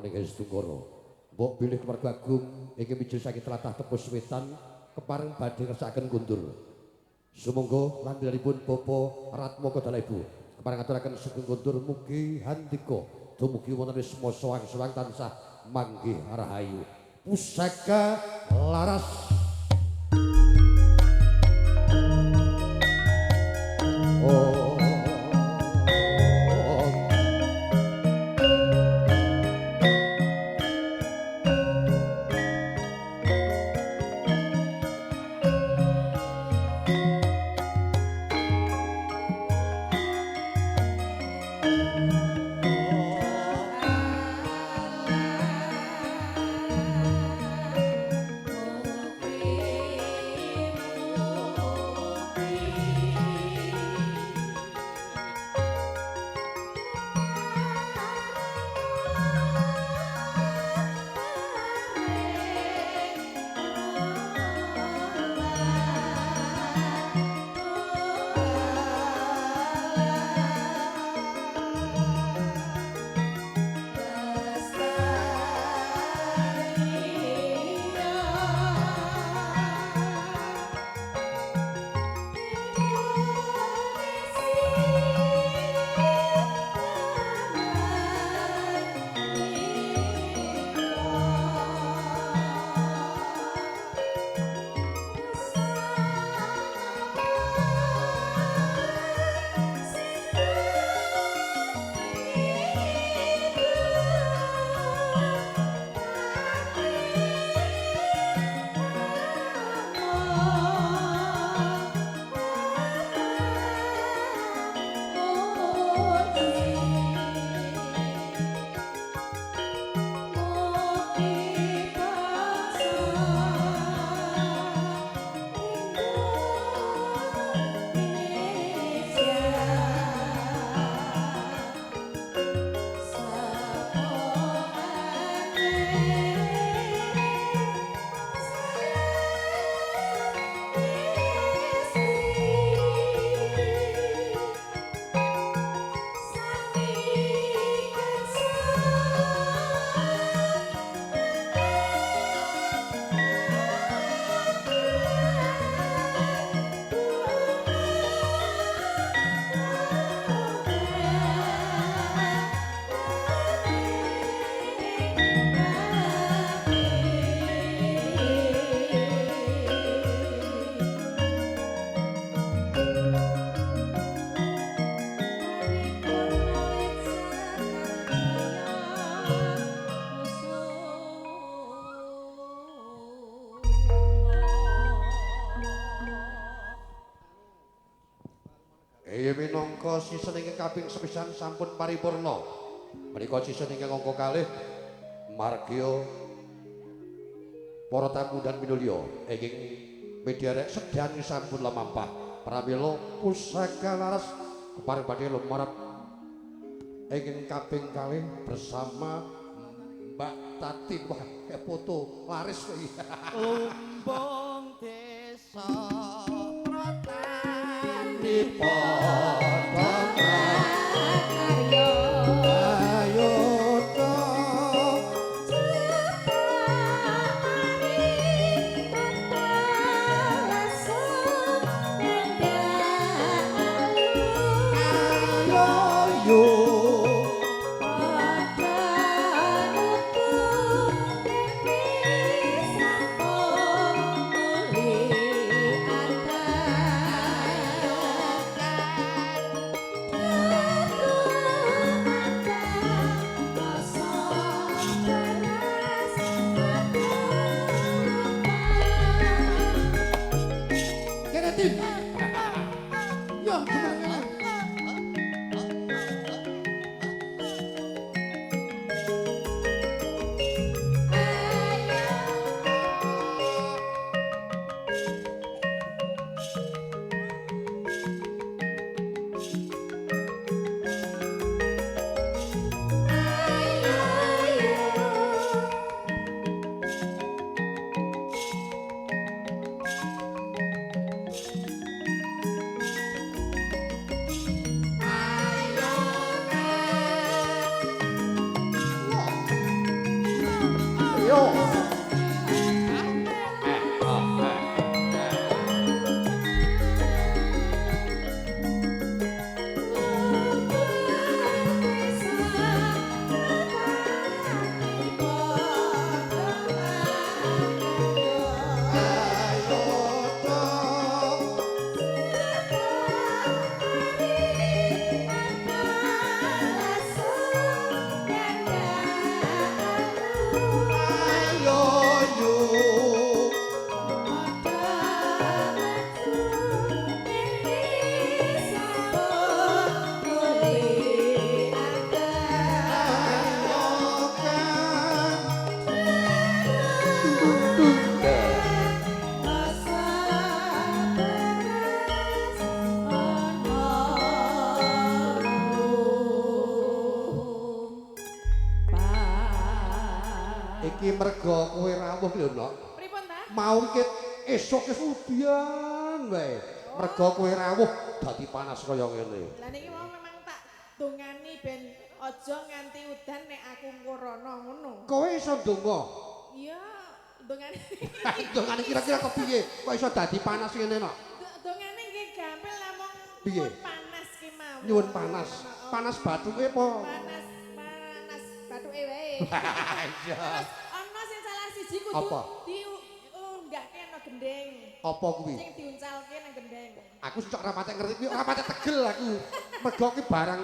ing Astungkara. Mbok bilih keluarga agung ingkang mijil saking tlatah Tepus Wetan kepareng badhe ngersakaken kundur. Sumangga lan pun Bapak Ratmoko dalah Ibu kepareng ngaturaken sugeng kundur mugi handika dumugi wonten wisma sewang-sewang tansah manggih rahayu. Pusaka Laras. Oh. Minangka sisen ingkang kaping sepisan sampun paripurna. Menika sisen ingkang angka kalih margya para tamu dan minulya ingkang midherek sedyan sampun lemampah. Pramila Pusaka Laras kepareng badhe lumarep ingkang kaping kalih bersama Mbak Tatin. Wah, kayak foto laris kok iki. Lumbung desa Yo. Iki mergo kowe rawuh lho, Nok. Pripun ta? Mau iki esuk wis udan wae. Mergo kowe rawuh dadi panas kaya ngene. Lah niki mau memang tak dongani ben aja nganti udan nek aku ngorono ngono. Kowe iso ndonga? Iya, dongane. Dongane kira-kira kepiye? Kok iso dadi panas ngene, Nok? Dongane nggih gampil namung piye? Panas ki mawon. Nyuwun panas. Panas bathuke apa? Panas, panas bathuke wae. Iya. Terus ana sing salah siji kudu diunggahke ana gendeng. Apa kuwi? Sing diuncalke nang gendeng. Aku cocok ora patek ngerti kuwi, ora patek tegel aku. Mergo kuwi barang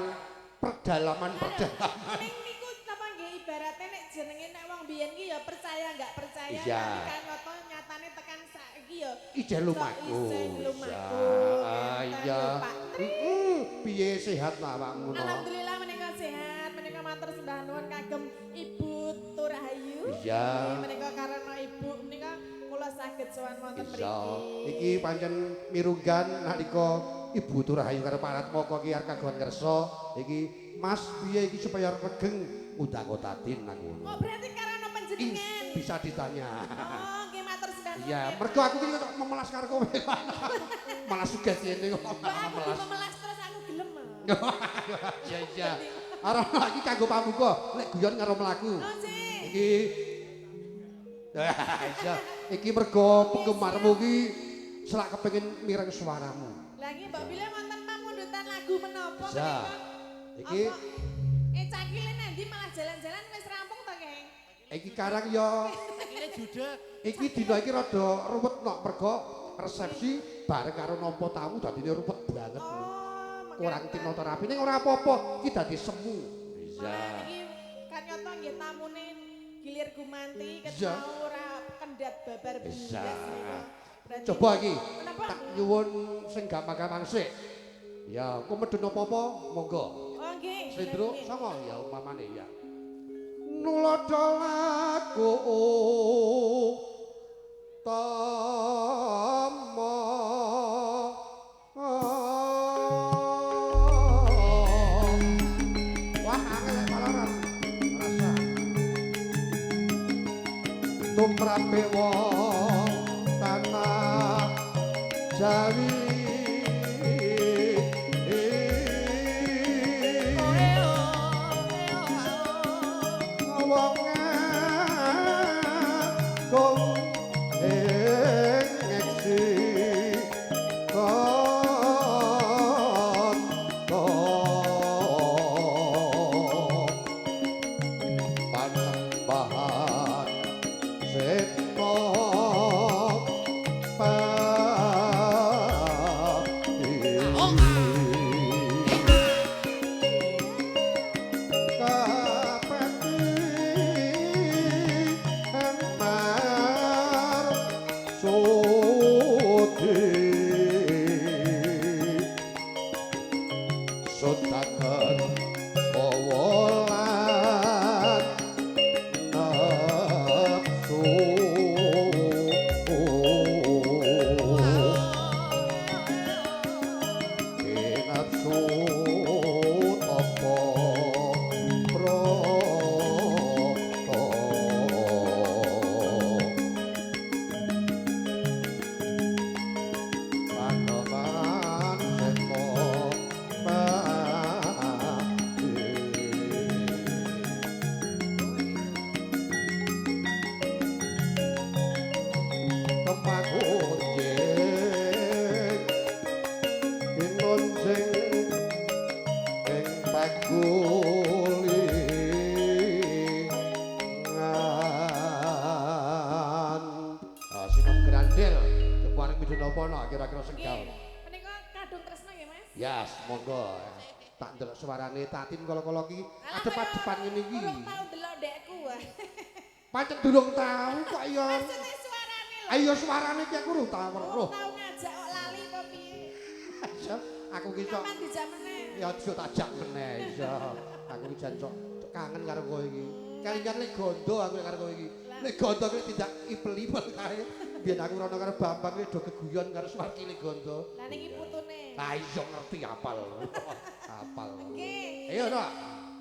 perdalaman-perdalaman. Ning niku napa nggih ibarate nek jenenge nek wong biyen ki ya percaya enggak percaya, iya. Tapi kan nyata nyatane tekan saiki ya ijeh lumaku. Ijeh lumaku. Iya. Heeh, piye sehat ta awakmu no? Alhamdulillah menika sehat, menika matur sembah nuwun kagem Ibu Turahayu. Iya. Menika karena Ibu menika kula saged sowan wonten mriki. Iya. Iki pancen mirunggan nalika Ibu Turahayu karo Pak Ratmoko iki arep kagungan kersa iki Mas piye iki supaya regeng ngundang-undangin nang ngono. Oh berarti karena panjenengan. Bisa ditanya. Oh nggih matur sembah nuwun. Iya, mergo aku iki kok memelas karo kowe. Malah sugestine kok memelas. Aku memelas terus aku gelem. Iya iya. Arep iki kanggo pambuka nek guyon karo mlaku. Oh nggih. Iki iya, iki mergo penggemarmu iki selak kepengin mireng suaramu. Lah iki mbok bilih wonten pamundutan lagu menapa menika? Iki cakile nanti malah jalan-jalan wis rampung to, Keng? Iki karang ya cakile judeg. Iki dina iki rada ruwet nok mergo resepsi bareng karo nampa tamu dadine ruwet banget. Oh, kurang tinata rapi ning ora apa-apa, iki dadi semu. Iya. Iki kan nyata nggih tamune gilir gumanti ket mau ora kendhat babar blas niku. Coba iki tak nyuwun sing gampang-gampang sik. Ya, engko medhun apa-apa monggo. Oh nggih. Slendro sapa ya umpamane ya. Nulodo laku tama. Wah, angel lek palaran. Rasa. Tumrape wong tanah Jawi. Nafsu. Badhe napa nak kira-kira senggal? Menika kadung tresno nggih, Mas? Yes, monggo. Tak ndelok suarane Tatin kala-kala iki adep-adepan ngene iki. Durung tau ndelok ndekku. Pancen durung tau kok ya. Maksudnya suarane lho. Ayo suarane iki aku urung tau weruh. Tau ngajak kok lali apa piye? Iya, aku ki sok. Kapan dijak meneh? Ya aja tak jak meneh, iya. Aku ki jan sok kangen karo kowe iki. Kelingan lek gondo aku karo kowe iki. Lek gondo kuwi tindak ipel-ipel kae. Biyen aku rono karo Bambang kuwi do keguyon karo Suwarki lek gondo. Lah niki putune. Lah iya ngerti apal. Apal. Nggih. Ayo, Nak.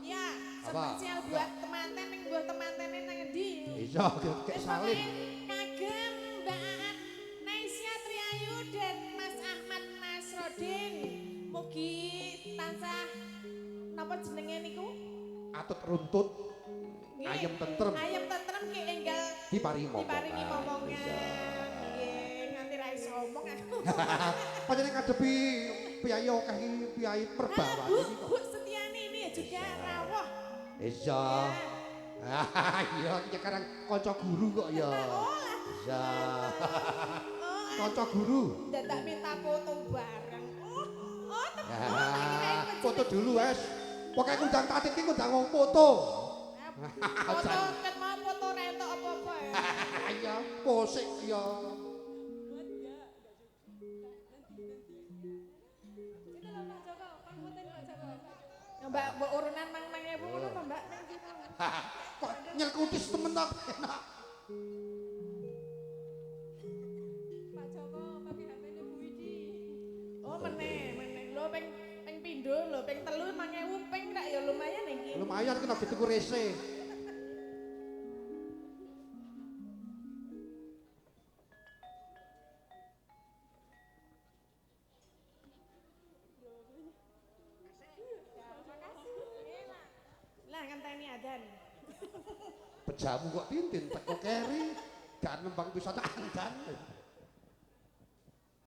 Ya, spesial buat temanten ning buat temantene nang endi? Iya, kek salin. Kagem Mbak Aan Naisya Triayu dan Mas Ahmad Nasrodin. Mugi tansah napa jenenge niku? Atut runtut. Ayem tentrem. Ayem tentrem ki enggal diparingi momongan. Diparingi momongan. Nggih, nganti ra iso omong aku. Panjenengan ngadepi piyayi akeh iki, piyayi perbawa iki kok. Bu Setiani ini juga rawuh. Iya. Iya, iki sekarang kanca guru kok ya. Iya. Kanca guru. Dadak minta foto bareng. Oh, foto dulu wes. Pokoke ngundang Tatin iki ngundang wong foto. Foto ket mau foto ra entuk apa-apa ya. Iya, posik ya. Mbak, mbok urunan mang 1000 ngono apa Mbak? Kok nyelkutis temen ta enak. Pak Joko, pakai HP-ne Bu Widi. Oh, meneh, meneh. Lho ping pindho lho, ping 3 5000 ping rak ya lumayan iki. Lumayan kena dituku rese. Lah ngenteni adzan. Bejamu kok tintin teko keri, gak nembang pisan andan.